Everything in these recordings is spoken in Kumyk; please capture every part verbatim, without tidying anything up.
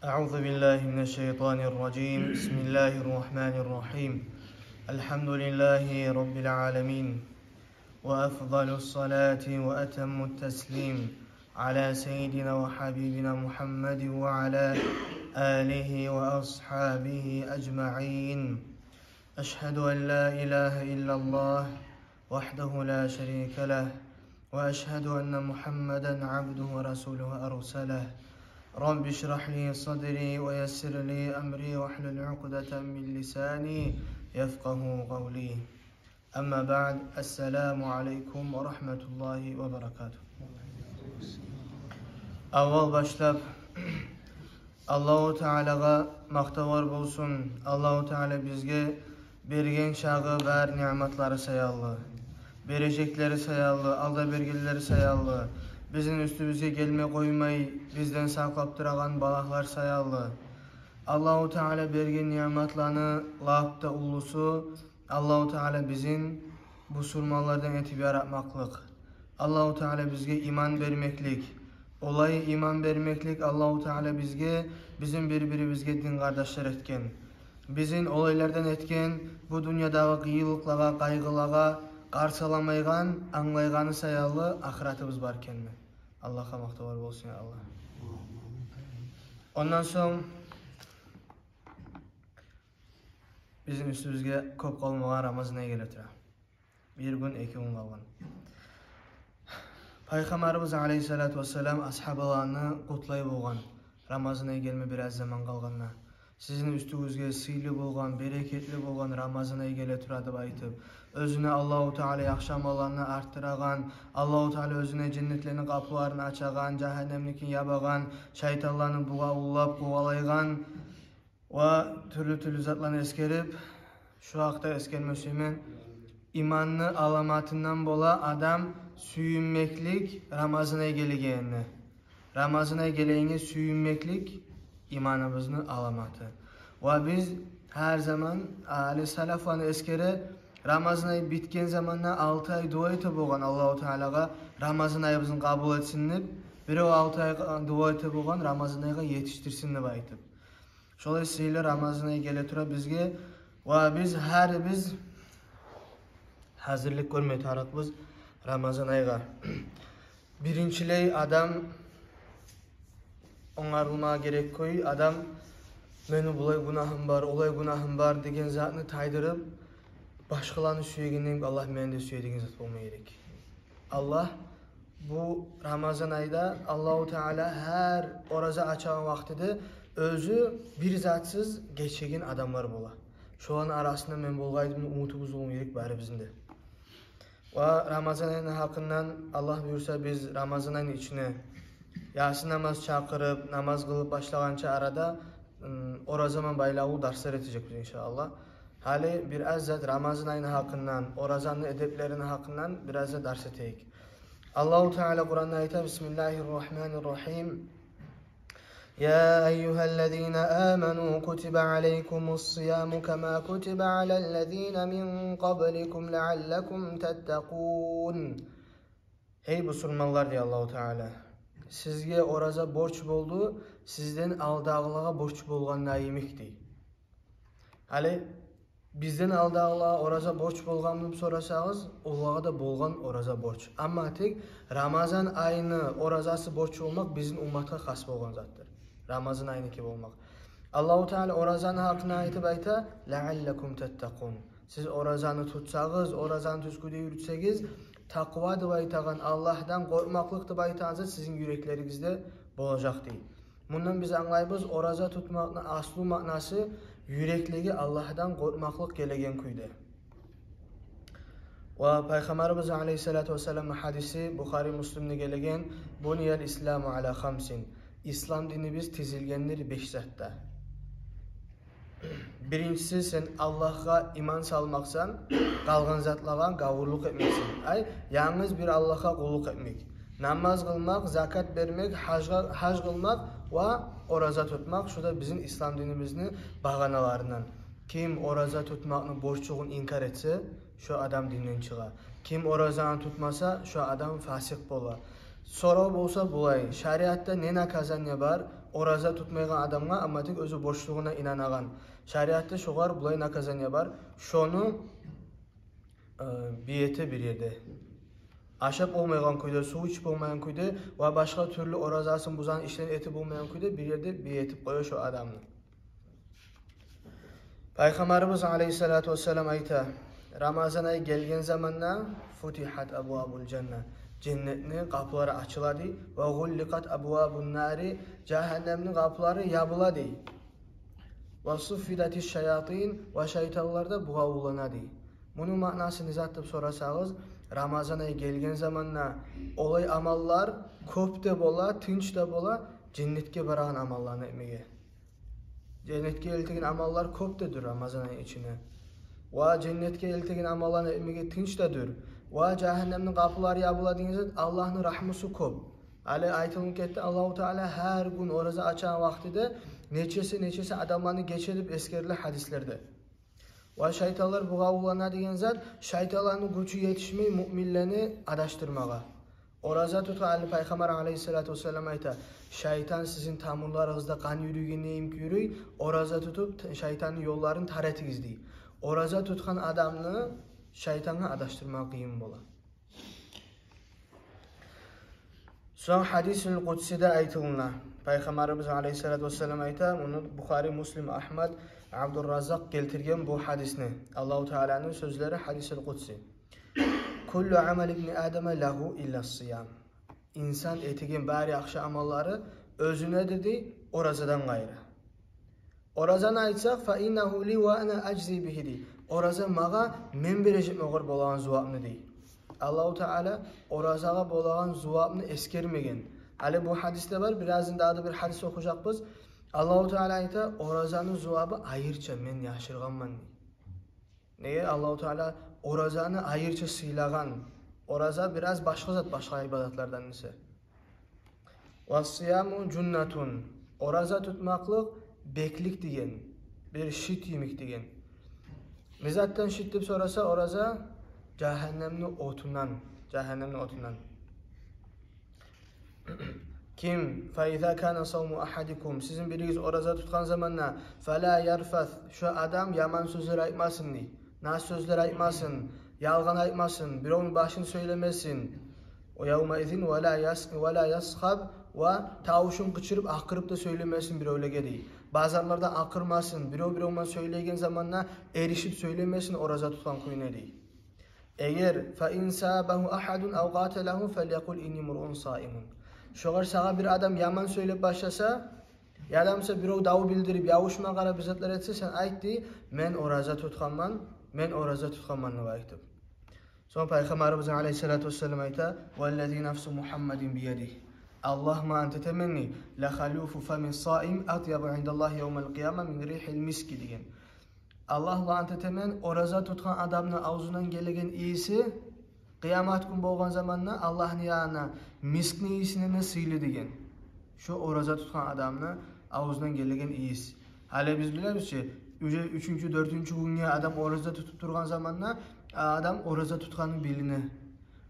أعوذ بالله من الشيطان الرجيم. بسم الله الرحمن الرحيم. الحمد لله رب العالمين. وأفضل الصلاة وأتم التسليم على سيدنا وحبيبنا محمد وعلى آله وأصحابه أجمعين. أشهد أن لا إله إلا الله وحده لا شريك له، وأشهد أن محمدا عبده ورسوله أرسله. رب اشرح لي صدري ويسر لي أمري واحلل عقدة من لساني يفقه قولي. أما بعد، السلام عليكم ورحمة الله وبركاته. Аввал башлап Аллагьу Таалагъа макътавлар болсун. Аллагьу Таала бизге берген чагъы бар ниъматлары саялы, бережеклери саялы, алда бергенлери саялы, бизин уьстюбюзге гелме къоймай, бизден сакълап турагъан балагьлар саялы. Аллагьу Таала берген ниъматланы лап да уллусу Аллагьу Таала бизин бусурманлардан этип яратмакълыкъ. Аллагьу Таала бизге иман бермеклик. Олай иман бермеклик Аллагьу Таала бизге, бизин бир-бирибизге дин къардашлар этген. Бизин олайлардан этген, бу дюньядагъы къыйынлыкълагъа, къайгъылагъа къарсаламайгъан, англайгъаны саялы ахыратыбыз бар экенни. Аллагьгъа макътавлар болсун, я Аллагь. Ондан сонг бизин уьстюбюзге кёп къалмагъан Рамазан ай геле тура. Бир гюн, эки гюн къалгъан. Пайхаммарыбыз алайгьиссалату вассалам асгьабаланы къутлай болгъан, Рамазан ай гелме бираз заман къалгъанда: «Сизин уьстюгюзге сыйлы болгъан, берекетли болгъан Рамазан ай геле тура», — деп айтып, оьзюне Аллагьу Таала яхшы амалланы артдырагъан, Аллагьу Таала оьзюне женнетлени къапуларын ачагъан, жагьаннемникин ябагъан, шайтанланы бугъавуллап къувалайгъан ва тюрлю-тюрлю затланы эсгерип, шу гьакъда эсгерме сюемен: иманны аламатындан бола адам сююнмеклик Рамазан ай гелегенине. Рамазан ай гелегенине сююнмеклик иманыбызны аламаты. Ва биз гьар заман, а, гьали салафланы эсгере, Рамазан ай битген заманда алты ай дуа эте болгъан Аллагьу Таалагъа, Рамазан айыбызны къабул этсин деп, бирев алты ай дуа эте болгъан, Рамазан айгъа етишдирсин деп айтып. Шолай сыйлы Рамазан ай геле тура бизге, ва биз гьарибиз гьазирлик гёрме тарыкъбыз Рамазан айгъа. Биринчилей адам онгарылмагъа герек кюй, адам «мени булай гюнагьым бар, олай гюнагьым бар» деген затны тайдырып, башгъаланы сюегенден Аллагь мени де сюе деген зат болма герек. Аллагь бу Рамазан айда, Аллагьу Таала гьар ораза ачагъан вакътиде оьзю бир затсыз гечеген адамлар бола. Шоланы арасында мен болгъан эдим деп унутуп болмагъа герек барыбызны да. Ва Рамазан айны гьакъындан, Аллагь буюрса, биз Рамазан айны ичине яссы намаз чакъырып, намаз къылып башлагъанча арада, м, ораза ман байлавлу дарслар этежекбиз, иншааллагь. Гьали бираз зат Рамазан айны гьакъындан, оразаны эдеплерини гьакъындан бираз зат дарс этейик. Аллагьу Таала Къуранда айта: بسم الله الرحمن الرحيم. يا أيها الذين آمنوا كتب عليكم الصيام كما كتب على الذين من قبلكم لعلكم تتقون. Гьей бусурманлар, дей Аллагьу Таала, сизге ораза борч болду, сизден алдагъылагъа борч болгъанда йимик, дей. Гьали бизден алдагъылагъа ораза борч болгъанмы деп сорасагъыз, олагъа да болгъан ораза борч. Амма тек Рамазан айны оразасы борч болмакъ бизин умматгъа хас болгъан затдыр. Рамазан айныки болмакъ. Аллагьу Таала оразаны гьакъында айтып айта: لعلكم تتقون. Сиз оразаны тутсагъыз, оразаны тюз кюйде юрютсегиз, такъва деп айтагъан, Аллагьдан къоркъмакълыкъ деп айтагъан зат сизин юреклеригизде болажакъ, дей. Мундан биз англайбыз, ораза тутмакъны аслу маънасы юреклеге Аллагьдан къоркъмакълыкъ гелеген кюйде. Ва Пайхаммарыбыз алайгьиссалату вассаламны гьадиси, Бухари, Муслимде гелеген: بني الإسلام على خمس. Ислам динибиз тизилгендир беш затда. Биринчиси, сен Аллагьгъа иман салмакъсан, къалгъан затлагъа гавурлукъ этмексен. Ай, янгыз бир Аллагьгъа къуллукъ этмек. Намаз къылмакъ, закат бермек, гьажгъа, гьаж къылмакъ ва ораза тутмакъ, шу да бизин ислам динибизни багъаналарындан. Ким ораза тутмакъны борчлугъун инкар этсе, шо адам динден чыгъа. Ким оразаны тутмаса, шо адам фасикъ бола. Сорав болса булай: шариатда не наказание бар Ораза тутмайгъан адамгъа, амма тек оьзю бошлугъуна инанагъан. Шариатда шогъар булай наказание бар. Шону э, бийите бир ерде. Ашап болмайгъан кюйде, сув ичип болмайгъан кюйде ва башгъа тюрлю оразасын бузагъан ишлени этип болмайгъан кюйде бир ерде бийитип къоя шо адамны. Пайхаммарыбыз алайгьиссалату вассалам айта: «Рамазан ай гелген заманда футихат абвабул жанна, женнетни къапулары ачыла», — дей. «Ва гъулликъат абвабун нари, жагьаннемни къапулары ябыла», — дей. «Ва суффидатиш шаятин, ва шайтанлар да бугъавуллана», — дей. Муну маънасы не зат деп сорасагъыз, Рамазан ай гелген заманда олай амаллар кёп де бола, тынч да бола, женнетге барагъан амалланы этмеге. Женнетге элтеген амаллар кёп де дюр Рамазан ай ичинде. Ва женнетге элтеген амалланы этмеге тынч да дюр. Ва жагьаннемни къапулары ябыла деген зат, Аллагьны рагьмусу кёп. Гьали айтылып гетди, Аллагьу Таала гьар гюн ораза ачагъан вакътиде нечеси, нечеси адамланы гече деп эсгериле гьадислерде. Ва шайтанлар бугъавуллана деген зат, шайтанланы гючю етишмей муъминлени адашдырмагъа. Ораза тутгъан, гьали Пайхаммар алайгьиссалату вассалам айта: «Шайтан сизин тамурларыгъызда къан юрюйгенде йимик юрюй, ораза тутуп, т-, шайтанны ёлларын тар этигиз», — дей. Ораза тутгъан адамны шайтангъа адашдырма къыйын бола. Сонг гьадисул къудсиде айтылына. Пайхаммарыбыз алайгьиссалату вассалам айта, муну Бухари, Муслим, Агьмад, Абдурраззакъ гелтирген бу гьадисни. Аллагьу Тааланы сёзлери, гьадисул къудси: «Куллу амали ибни Адама лагьу илла сиям». Инсан этеген бары яхшы амаллары оьзюнедир дей, оразадан къайры. Оразаны айтсакъ, «фа иннагьу ли ва ана ажзи бигьи», — дей. Ораза магъа, мен бережекмен огъар болагъан зувапны, дей. Аллагьу Таала оразагъа болагъан зувапны эсгермеген. Гьали бу гьадисде бар, бираздан дагъы да бир гьадис охужакъбыз. Аллагьу Таала айта, оразаны зувабы айрыча, мен яшыргъанман, дей. Неге? Аллагьу Таала оразаны айрыча сыйлагъан. Ораза бираз башгъа зат, башгъа ибадатлардан эсе. «Ва сияму жуннатун». Ораза тутмакълыкъ беклик деген, бир щит йимик деген. Не затдан щит деп сораса, ораза жагьаннемни отундан, жагьаннемни отундан. Ким? «Фа иза кана савму агьадикум». Сизин биригиз ораза тутгъан заманда, «фала ярфас», шо адам яман сёзлер айтмасын, дей. Нас сёзлер айтмасын, ялгъан айтмасын, биревню башын сёйлемесин. «Ва явмаизин вала яс-, вала ясхаб», ва тавушун къычырып, акъырып да сёйлемесин биревлеге, дей. Базарларда акъырмасын, бирев бирев булан сёйлейген заманда эришип сёйлемесин ораза тутгъан кюйде, дей. Эгер «фа ин саббагьу агьадун ав къаталагьу фалякъул инни мруун саимун». Шогъар сагъа бир адам яман сёйлеп башласа, яда буса бирев дав билдирип, явушма къарап бир затлар этсе, сен айт, дей: «Мен ораза тутгъанман, мен ораза тутгъанман», — деп айтып. Сонг Пайхаммарыбыз алайгьиссалату вассалам айта: «Валлази нафсу Мугьаммадин биядигьи». Аллагь булан ант этемен, дей, «лахалуфу фами саим атъябу индаллагьи явмал къияма мин ригьил миски», — деген. Аллагь булан ант этемен, ораза тутгъан адамны авзундан гелеген ийиси къыямат гюн болгъан заманда Аллагьны янына мискни ийисинден де сыйлы деген. Шо ораза тутгъан адамны авзундан гелеген ийис. Гьали биз билебиз чи, уже уьчюнчю, дёртюнчю гюнге адам ораза тутуп тургъан заманда, а, адам ораза тутгъаны билине.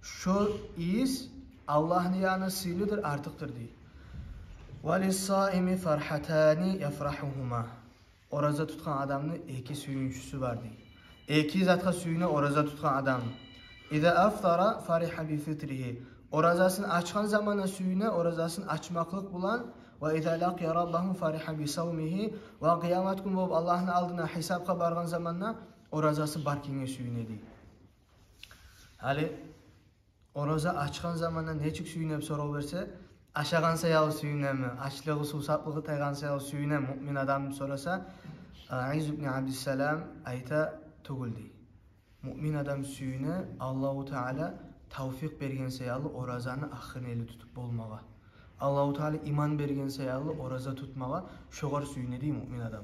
Шо ийис Аллагьны янына сыйлыдыр, артыкъдыр, дей. «Ва лиссаими фархатани яфрахугьума». Ораза тутгъан адамны эки сююнчюсю бар, дей. Эки затгъа сююне ораза тутгъан адам. «Иза афтара фаригьа би фитригьи». Оразасын ачгъан заманда сююне оразасын ачмакълыкъ булан. «Ва иза лакъия раббагьу фаригьа би савмигьи». Ва къыямат гюн болуп Аллагьны алдына гьисапгъа баргъан заманда оразасы бар экенге сююне, дей. Гьали ораза ачгъан заманда нечик сююне деп сорав берсе, ашагъан саялы сююнеми, ачлыгъы, сувсаплыгъы тайгъан саялы сююнеми муъмин адам деп сораса, Аиз ибн Абдиссалам айта: «Тюгюл», — дей. Муъмин адам сююне Аллагьу Таала тавфикъ берген саялы оразаны ахырына ерли тутуп болмагъа. Аллагьу Таала иман берген саялы ораза тутмагъа, шогъар сююне, дей, муъмин адам.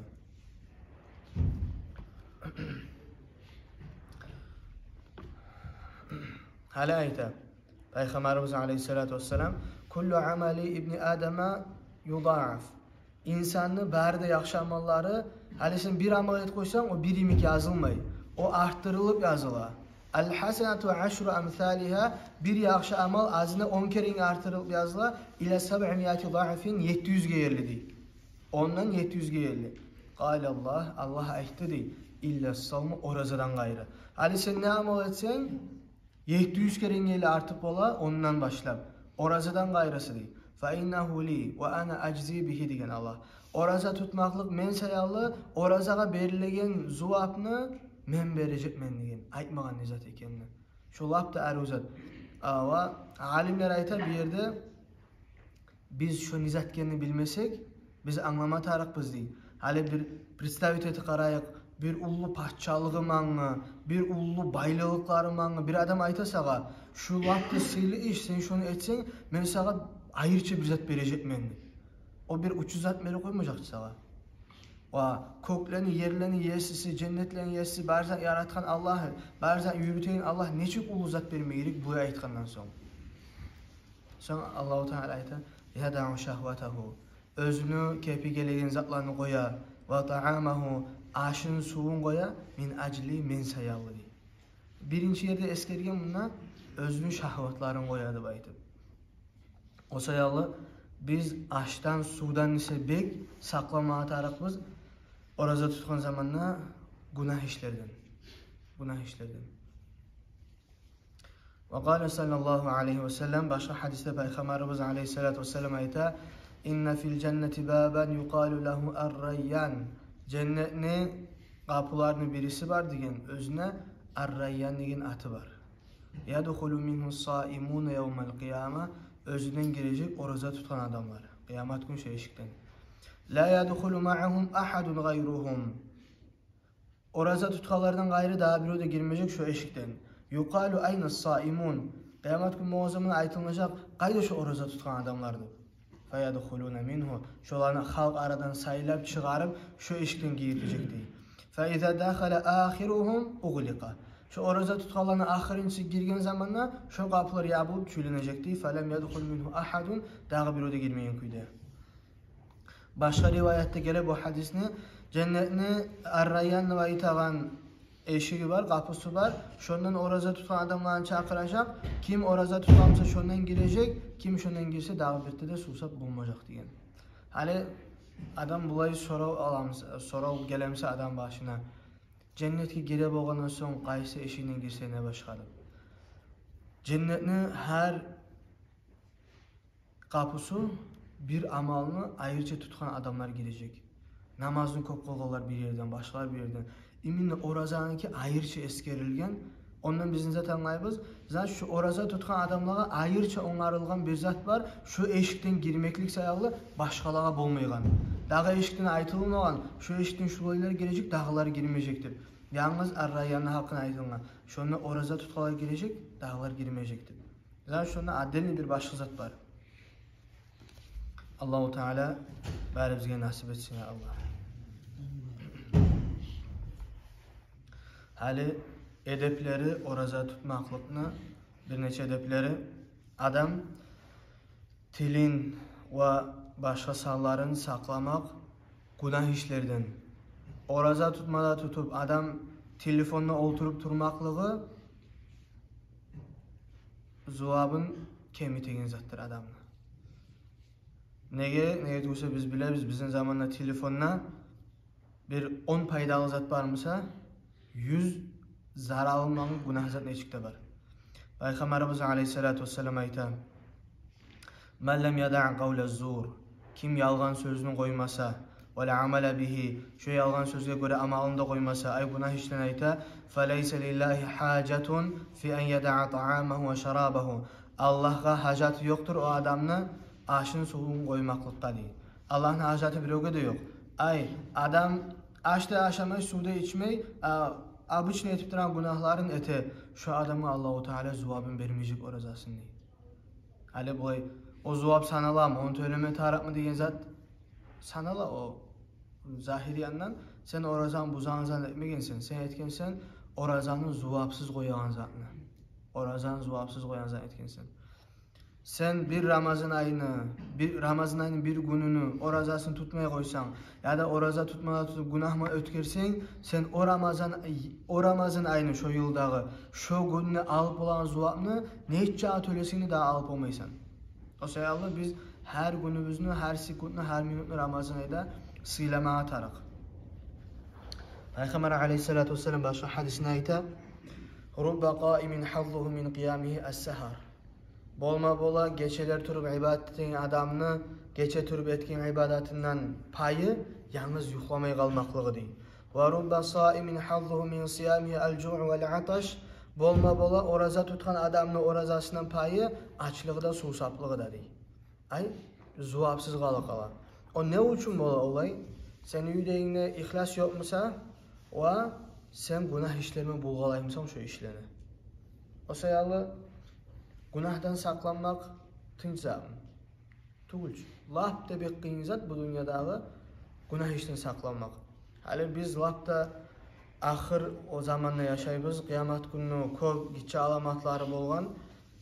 Гьали айта Пайхаммарыбыз алайгьиссалату вассалам: «Куллу амали ибни Адама юдааф». Инсанны бары да яхшы амаллары, гьали сен бир амал этип къойсанг, о бир йимик язылмай. О арттырылып языла. «Ал-хасанату ашру амсалигьа», бир яхшы амал азына он керенге арттырылып языла, «ила сабъи миати даафин», етти юзге ерли, дей. Ондан етти юзге ерли. Къала Аллагь, Аллагь айтды дей: «Илла ссавма, оразадан къайры». Гьали сен не амал этсенг, етти юз керенге ерли артыкъ бола, ондан башлап. Оразадан къайрысы дей. «Фа иннагьу ли ва ана ажзи бигьи», – деген Аллагь. Ораза тутмакълыкъ мен саялы, оразагъа берилеген зувапны мен бережекмен деген. Айтмагъан не зат экенни. Шо лап да арив зат. А, ва алимлер айта, бу ерде биз шо не зат экенни билмесек, биз англама тарыкъбыз дей. Гьали бир представить этип къарайыкъ, бир уллу пачалыгъы мангы, бир уллу байлыкълары мангы бир адам айта сагъа: «Шу лап да сыйлы иш, сен шону этсенг, мен сагъа айрыча бир зат бережекмен», – деп. О бир учуз зат берип къоймажакъ чы сагъа. Ва кёклени, ерлени есиси, женнетлени еси, бар затны яратгъан Аллагь, бар затны юрютеген Аллагь нечик уллу зат бермеге герек, булай айтгъандан сонг? Сонг Аллагьу Таала айта: «Ядау шагьватагьу». Оьзюню кепи гелеген затланы къоя, «ва таамагьу», ашын, сувун къоя, «мин ажли», мен саялы дей. Биринчи ерде эсгерген мунда оьзюню шагьватларын къоя деп айтып. О саялы биз ашдан, сувдан эсе бек сакъланмагъа тарыкъбыз ораза тутгъан заманда гюнагь ишлерден. Гюнагь ишлерден. Ва къала саллаллагьу алайгьи ва саллам, башгъа гьадисде Пайхаммарыбыз алайгьиссалату вассалам айта: «Инна фил жаннати бабан юкъалу лагьу ар-Райян». Женнетни къапуларыны бириси бар деген, оьзюне ар-Райян деген аты бар. «Ядхулу мингьу ссаимуна явмал къияма», оьзюнден гирежек ораза тутгъан адамлар къыямат гюн шо эшикден. «Ла ядхулу магьагьум агьадун гъайругьум». Ораза тутгъанлардан къайры дагъы бирев де гирмежек шо эшикден. «Юкъалу айна ссаимун». Къыямат гюн болгъан заман айтылмажакъ: «Къайда шо ораза тутгъан адамлар?» – деп. «Фаядхулуна мингьу». Шоланы халкъ арадан сайлап чыгъарып, шо эшикден гийиртежек дей. «Фаиза дахала ахиругьум угъликъа». Шо ораза тутгъанланы ахырынчысы гирген заманда шо къапулар ябылып тюйленежек дей. «Фалам ядхул мингьу агьадун», дагъы бирев де гирмеген кюйде. Башгъа риваятда геле бу гьадисни, женнетни Ар-Райян деп айтагъан эшиги бар, къапусу бар. Шондан ораза тутгъан адамланы чакъыражакъ. Ким ораза тутгъан буса, шондан гирежек. Ким шондан гирсе, дагъы бирде де сувсап болмажакъ деген. Гьали адам булай сорав аламыз, сорав гелемсе адам башына: «Женнетге гире болгъандан сонг къайсы эшигинден гирсе не башгъа?» – деп. Женнетни гьар къапусу бир амалны айрыча тутгъан адамлар гирежек. Намазны кёп къылгъанлар бир ерден, башгъалар бир ерден. Именно оразаныки айрыча эсгерилген. Ондан биз не зат англайбыз? Значит, шо ораза тутгъан адамлагъа айрыча онгарылгъан бир зат бар. Шо эшикден гирмеклик саялы башгъалагъа болмайгъан. Дагъы эшикден айтылмагъан, шо эшикден шулайлар гирежек, дагъылар гирмежек деп. Янгыз Ар-Райянны гьакъында айтылгъан. Шонда ораза тутгъанлар гирежек, дагъылар гирмежек деп. Значит, шонда отдельный бир башгъа зат бар. Аллагьу Таала барыбызгъа насип этсин, я Аллагь. Гьали эдеплери, ораза тутмакълыкъны бир нече эдеплери: адам тилин ва башгъа санларын сакъламакъ гюнагь ишлерден. Ораза тутма да тутуп, адам телефонда олтуруп турмакълыгъы зувабын кемитеген затдыр адамны. Неге? Неге тюгюл буса, биз билебиз, бизин заманда телефонда бир он пайдалы зат бар буса, юз зараллы, мангы гюнагь зат нечик де бар. Пайхаммарыбыз алайгьиссалату вассалам айта: «Ман лам ядаъ къавла ззур». Ким ялгъан сёзню къоймаса, «вал амала бигьи», шо ялгъан сёзге гёре амалын да къоймаса, ай, гюнагь ишлени айта, «фалайса лиллагьи гьажатун фи ан ядаъа таамагьу ва шарабагьу». Аллагьгъа гьажаты ёкъдур о адамны ашын, сувун къоймакълыкъгъа дей. Аллагьны гьажаты биревге де ёкъ. Ай, адам аш да ашамай, сув да ичмей, а, обычный этип турагъан гюнагьларын эте. Шо адамгъа Аллагьу Таала зувабын бермежек оразасын дей. Гьали булай, о зувап саналамы, ону тёлеме тарыкъмы деген зат санала о. Загьир яндан сен оразаны бузагъан зат этмегенсен, сен этгенсен оразаны зувапсыз къоягъан затны. Оразаны зувапсыз къоягъан зат этгенсен. Сен бир Рамазан айны, бир Рамазан айны бир гюнюню оразасын тутмай къойсанг, яда ораза тутмай тутуп, гюнагьман оьтгерсенг, сен о Рамазан, о Рамазан айны, шо йылдагъы, шо гюнню алып болагъан зувапны нече тёлесенг де, дагъы алып болмайсан. О саялы биз гьар гюнюбюзню, гьар секундну, гьар минутну Рамазан айда сыйламагъа тарыкъ. Пайхаммар алейгьиссалату вассалам башгъа гьадисинде айта: «Рубба къаимин хьаззугьу мин къиямигьи ас-сагьар». Болма бола гечелер туруп ибадат этеген адамны гече туруп этген ибадатындан пайы янгыз юхламай къалмакълыгъы, дей. «Ва рубба саимин хьаззугьу мин сиямигьи ал-жуъ вал аташ». Болма бола ораза тутгъан адамны оразасындан пайы ачлыгъы да, сувсаплыгъы да, дей. Ай, зувапсыз къала къала. О не учун бола олай? Сени юрегингде ихлас ёкъ буса, ва сен гюнагь ишлер булан булгъалаймысан шо ишлени. О саялы гюнагьдан сакъланмакъ тынч затмы? Тюгюл чю. Лап да бек къыйын зат бу дюньядагъы гюнагь ишден сакъланмакъ. Гьали биз лап да ахыр о заманда яшайбыз, къыямат гюнню кёп гиччи аламатлары болгъан.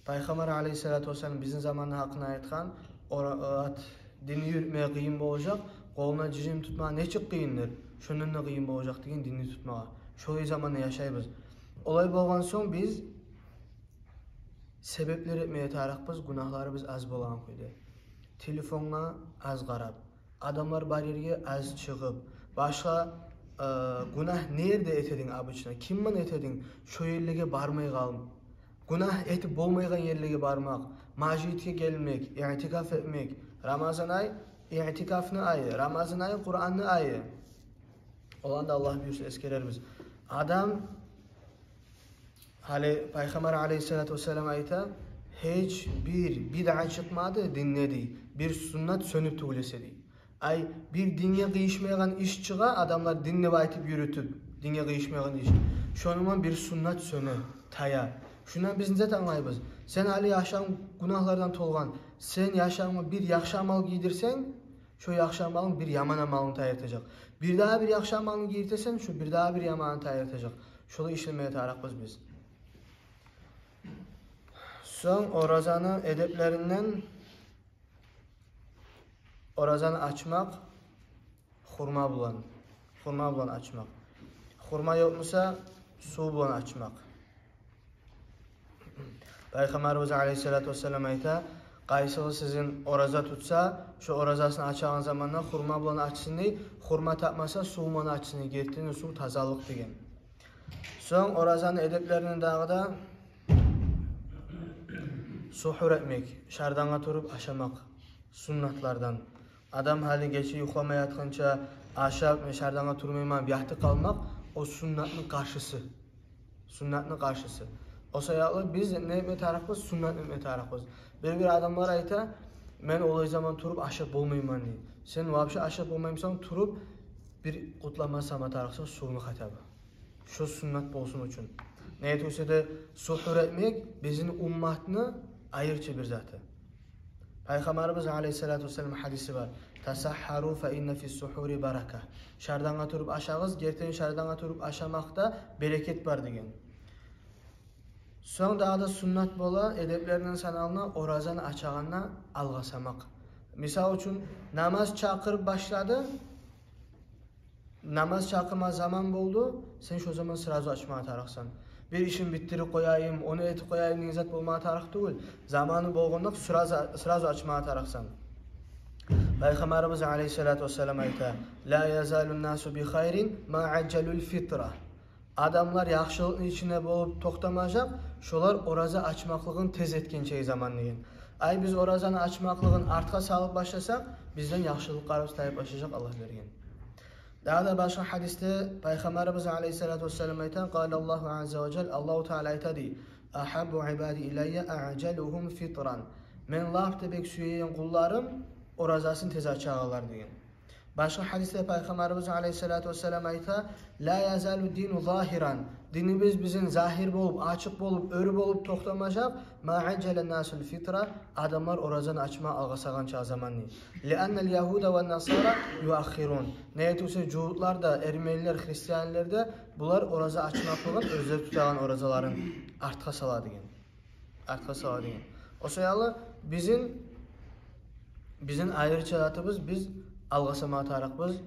Пайхаммар алейгьиссалату вассалам бизин заманны гьакъында айтгъан: «Ора-, ат, динни юрютме къыйын болажакъ, къолуна жим тутма нечик къыйындыр, шондан да къыйын болажакъ», – деген, динни тутмагъа. Шолай заманда яшайбыз. Олай болгъан сонг биз себеплер этмеге тарыкъбыз гюнагьларыбыз аз болагъан кюйде. Телефонгъа аз къарап, адамлар бар ерге аз чыгъып, башгъа, э, гюнагь не ерде этединг обычно? Ким булан этединг? Шо ерлеге бармай къалып, гюнагь этип болмайгъан ерлеге бармакъ, межитге гелмек, иътикаф этмек. Рамазан ай – иътикафны айы, Рамазан ай – Къуранны айы. Оланы да, Аллагь буюрса, эсгерербиз. Адам, гьали Пайхаммар алейгьиссалату вассалам айта: «Гьеч бир бидъа чыкъмады динде, – дей, – бир суннат сёнюп тюгюл эсе», – дей. Ай, бир динге къыйышмайгъан иш чыгъа, адамлар дин деп айтып юрютюп, динге къыйышмайгъан иш. Шонунг булан бир суннат сёне, тая. Шундан биз не зат англайбыз? Сен гьали яшавунг гюнагьлардан толгъан. Сен яшавунга бир яхшы амал гийдирсенг, шо яхшы амалынг бир яман амалны тайдыртажакъ. Бирдагъы бир яхшы амалны гийиртесенг, шо бирдагъы бир яманны тайдыртажакъ. Шолай ишлемеге тарыкъбыз биз. Сонг оразаны эдеплеринден оразаны ачмакъ хурма булан. Хурма булан ачмакъ. Хурма ёкъ буса, сув булан ачмакъ. Пайхаммарыбыз алейгьиссалату вассалам айта: «Къайсыгъыз сизин ораза тутса, шо оразасын ачагъан заманда хурма булан ачсын», – дей, хурма тапмаса, сув булан ачсын, дей, гертиден сув тазалыкъ, – деген. Сонг оразаны эдеплеринден дагъы да сухур этмек, шардангъа туруп ашамакъ, суннатлардан. Адам гьали гече юхламагъа ятгъынча ашап, мен шардангъа турмайман деп ятып къалмакъ, о суннатны къаршысы. Суннатны къаршысы. О саялы биз не этме тарыкъбыз? Суннат этме тарыкъбыз. Бир-бир адамлар айта: «Мен олай заман туруп ашап болмайман», – дей. Сен вообще ашап болмаймысан, туруп бир къутламаз сама тарыкъсан сувну хотя бы. Шо суннат болсун учун. Неге тюгюл эсе де, сухур этмек бизин умматны айрыча бир заты. Пайхаммарыбыз алейгьиссалату вассалам гьадиси бар: «Тасаххару фа инна фис-сухури барака». Шардангъа туруп ашагъыз, гертиден шардангъа туруп ашамакъда берекет бар, – деген. Сонг дагъы да суннат бола, эдеплеринден саналына, оразаны ачагъанда алгъасамакъ. Мисал учун, намаз чакъырып башлады, намаз чакъырма заман болду, сен шо заман сразу ачмагъа тарыкъсан. Бир ишин битдирип къояйым, ону этип къояйым деген зат болмагъа тарыкъ тюгюл. Заманы болгъанда сразу, сразу ачмагъа тарыкъсан. Пайхаммарыбыз алейгьиссалату вассалам айта: «Ла язалу-н-насу би хайрин ма ажжалул-фитра». Адамлар яхшылыкъны ичинде болуп токътамажакъ, шолар ораза ачмакълыгъын тез этгинчеге заман, – деген. Ай, биз оразаны ачмакълыгъын артгъа салып башласакъ, бизден яхшылыкъларыбыз тайып башлажакъ, Аллагь берген. Дагъы да башгъа гьадисде Пайхаммарыбыз алейгьиссалату вассалам айта: «Къала Аллагьу азза ва жалла», Аллагьу Таала айта, дей: «Ахьаббу ибади илайя ажжалугьум фитран». Мен лап да бек сюеген къулларым оразасын тез ачагъанлар, – деген. Башгъа гьадисде Пайхаммарыбыз алейгьиссалату вассалам айта: «Ла язалу-д-дину загьиран». Динибиз бизин загьир болуп, ачыкъ болуп, оьр болуп токътамажакъ, «ма ажжала-н-насу-л-фитра», адамлар оразаны ачма алгъасагъанча заманны. «Лианна-л-ягьуда ва-н-насара юаххирун». Неге тюгюл эсе, жугьутлар да, эрменилер, христианлар да, булар ораза ачмакълыгъын, оьзлер тутагъан оразаларын артгъа сала, – деген. Артгъа сала, – деген. О саялы бизин, бизин айрыча затыбыз, биз алгъасама тарыкъбыз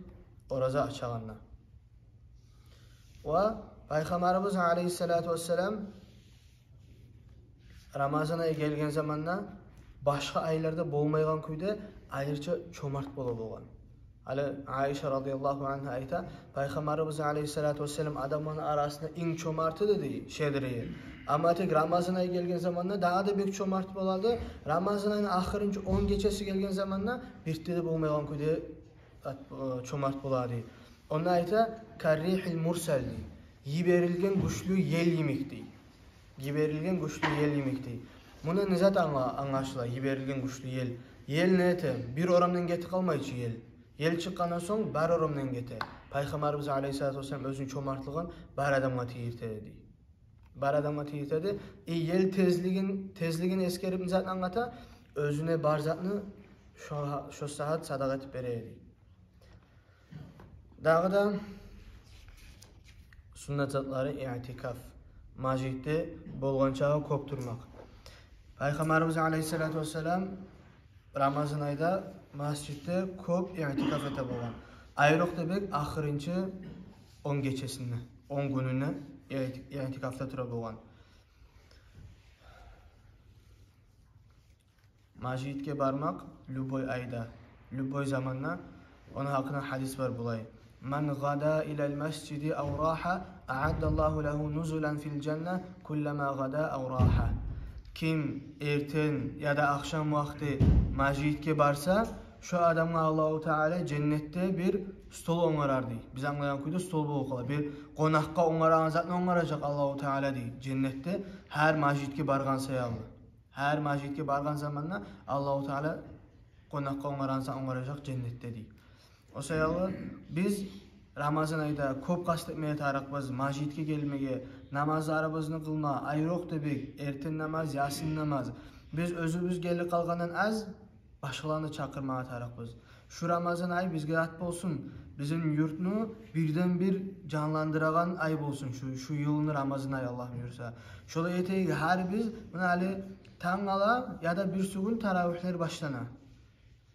ораза ачагъанда. Ва Пайхаммарыбыз алейгьиссалату вассалам Рамазан ай гелген заманда башгъа айларда болмайгъан кюйде айрыча чомарт бола болгъан. Гьали Айша радияллагьу ангьа айта: «Пайхаммарыбыз алайгьиссалату вассалам адамланы арасында инг чомарты эди, — дей, — щедрый. Амма тек Рамазан ай гелген заманда дагъы да бек чомарт бола эди. Рамазан айны ахырынчы он гечеси гелген заманда бирт де болмайгъан кюйде ат-, э, чомарт бола эди». Онда айта: «Каррихил мурсал», — дей. «Йиберилген гючлю ел йимик», — дей. «Йиберилген гючлю ел йимик», — дей. Мундан не зат англа-, англашыла, йиберилген гючлю ел? Ел не эте? Бир орамдан гетип къалмай чы ел. Ел чыкъгъандан сонг бар орамдан гете. Пайхаммарыбыз алайгьиссалату вассалам оьзюню чомартлыгъын бар адамгъа тийирте эди. Бар адамгъа тийирте эди. Э, ел тезлигин, тезлигин эсгерип, не затны англата? Оьзюне бар затны шо, шо сагьат садагъа этип бере эди. Дагъы да суннат затлары — иътикаф. Межитде болгъанча кёп турмакъ. Пайхаммарыбыз алайгьиссалату вассалам Рамазан айда межитде кёп иътикаф эте болгъан. Айрокъда бек ахырынчы он гечесинде, он гюнюнде иъти-, иътикафда тура болгъан. Межитге бармакъ любой айда, любой заманда. Ону гьакъында гьадис бар булай: «Ман гъада илал масжиди ав раха, аъаддаллагьу лагьу нузулан фил жанна куллама гъада ав раха». Ким эртен яда ахшам вакъти межитге барса, шо адамгъа Аллагьу Таала женнетде бир стол онгарар, дей. Биз англайгъан кюйде стол болуп къала. Бир къонакъгъа онгарагъан затны онгаражакъ Аллагьу Таала, дей, женнетде, гьар межитге баргъан саялы. Гьар межитге баргъан заманда Аллагьу Таала къонакъгъа онгарагъан зат онгаражакъ женнетде, дей. О саялы биз Рамазан айда кёп къаст этмеге тарыкъбыз межитге гелмеге, намазларыбызны къылма, айрокъда бек эртен намаз, ясин намаз. Биз оьзюбюз гелип къалгъандан аз башгъаланы чакъырмагъа тарыкъбыз. Шу Рамазан ай бизге ат болсун, бизин юртну бирден-бир жанландырагъан ай болсун шу, шу йылны Рамазан ай, Аллагь буюрса. Шолай этейик гьар биз, муна гьали тангала яда бирсигюн таравигьлер башлана.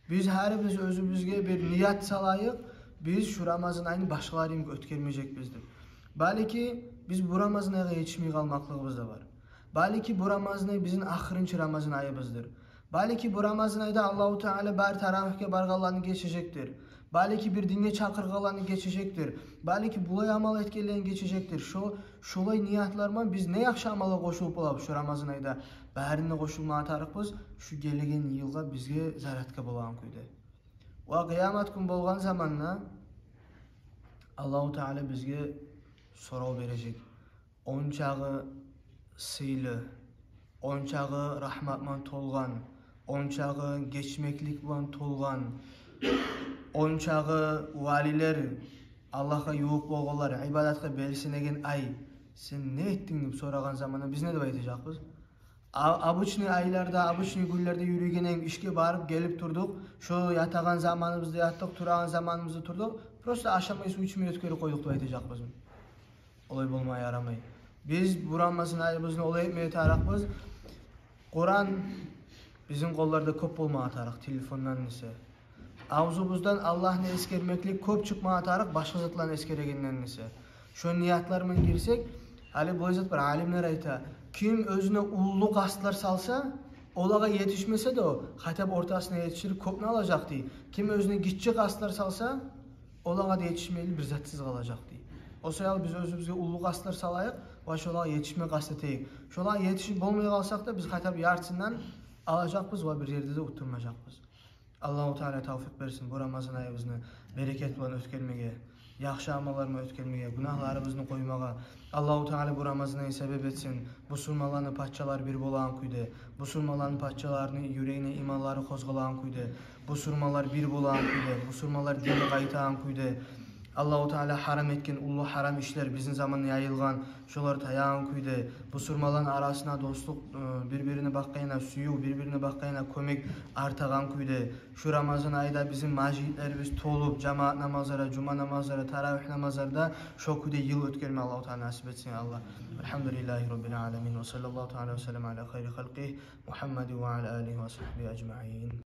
Биз гьар биз оьзюбюзге бир ният салайыкъ, биз шу Рамазан айны башгъалар йимик оьтгермежекбиз деп. Балики, биз бу Рамазан айгъа етишмей къалмакълыгъыбыз да бар. Балики, бу Рамазан ай бизин ахырынчы Рамазан айыбыздыр. Балики, бу Рамазан айда Аллагьу Таала бар таравигьге баргъанланы гечежекдир. Балики, бир динге чакъыргъанланы гечежекдир. Балики, булай амал этгенлени гечежекдир. Шо, шолай ниятлар булан биз не яхшы амалгъа къошулуп болабыз шо Рамазан айда? Барына къошулмагъа тарыкъбыз, шу гелеген йылгъа бизге зарядка болагъан кюйде. Ва къыямат гюн болгъан заманда Аллагьу Таала бизге сорав бережек. Ончагъы сыйлы, ончагъы рагьмат булан толгъан, ончагъы гечмеклик булан толгъан, ончагъы валилер, Аллагьгъа ювукъ болгъанлар, ибадатгъа белсинеген ай, сен не этдинг деп сорагъан заманда биз не деп айтажакъбыз? А-, обычный айларда, обычный гюнлерде юрюйген эдик, ишге барып, гелип турдукъ. Шо ятагъан заманыбызда ятдыкъ, турагъан заманыбызда турдукъ. Просто ашамай, сув ичмей оьтгерип къойдукъ деп айтажакъбызмы? Олай болма ярамай. Биз бу Рамазан айыбызны олай этмеге тарыкъбыз. Къуран бизин къолларда кёп болмагъа тарыкъ, телефондан эсе. Авзубуздан Аллагьны эсгермеклик кёп чыкъмагъа тарыкъ, башгъа затланы эсгерегенден эсе. Шо ниятлар булан гирсек, гьали булай зат бар, алимлер айта: ким оьзюне уллу къастлар салса, олагъа етишмесе де, о, хотя бы ортасына етишир, кёпню алажакъ, дей. Ким оьзюне гиччи къастлар салса, олагъа да етишмейли, бир затсыз къалажакъ, дей. О саялы биз оьзюбюзге уллу къастлар салайыкъ ва шолагъа етишме къаст этейик. Шолагъа етишип болмай къалсакъ да, биз хотя бы яртысындан алажакъбыз ва бир ерде де утдурмажакъбыз. Аллагьу Таала тавфикъ берсин бу Рамазан айыбызны берекет булан оьтгермеге, яхшы амаллар булан оьтгермеге, гюнагьларыбызны къоймагъа. Аллагьу Таала бу Рамазан айны себеп этсин бусурманланы пачалары бир болагъан кюйде, бусурманланы пачаларыны юрегине иманлары къозгъалагъан кюйде, бусурманлар бир болагъан кюйде, бусурманлар динге къайтагъан кюйде. Аллагьу Таала гьарам этген уллу гьарам ишлер бизин заманда яйылгъан, шолар таягъан кюйде, бусурманланы арасына дослукъ, э, бир-бирине бакъгъанына сююв, бир-бирине бакъгъанына кёмек артагъан кюйде, шу Рамазан айда бизин межитлерибиз толуп, жамаат намазлары, жума намазлары, таравигь намазларда шо кюйде йыл оьтгерме Аллагьу Таала насип этсин, я Аллагь. Альгьамдулиллагьи раббил аламин. Ва саллаллагьу таала ва саллам аля хайри халкъигьи Мугьаммадин ва аля алигьи ва сагьбигьи ажмаин.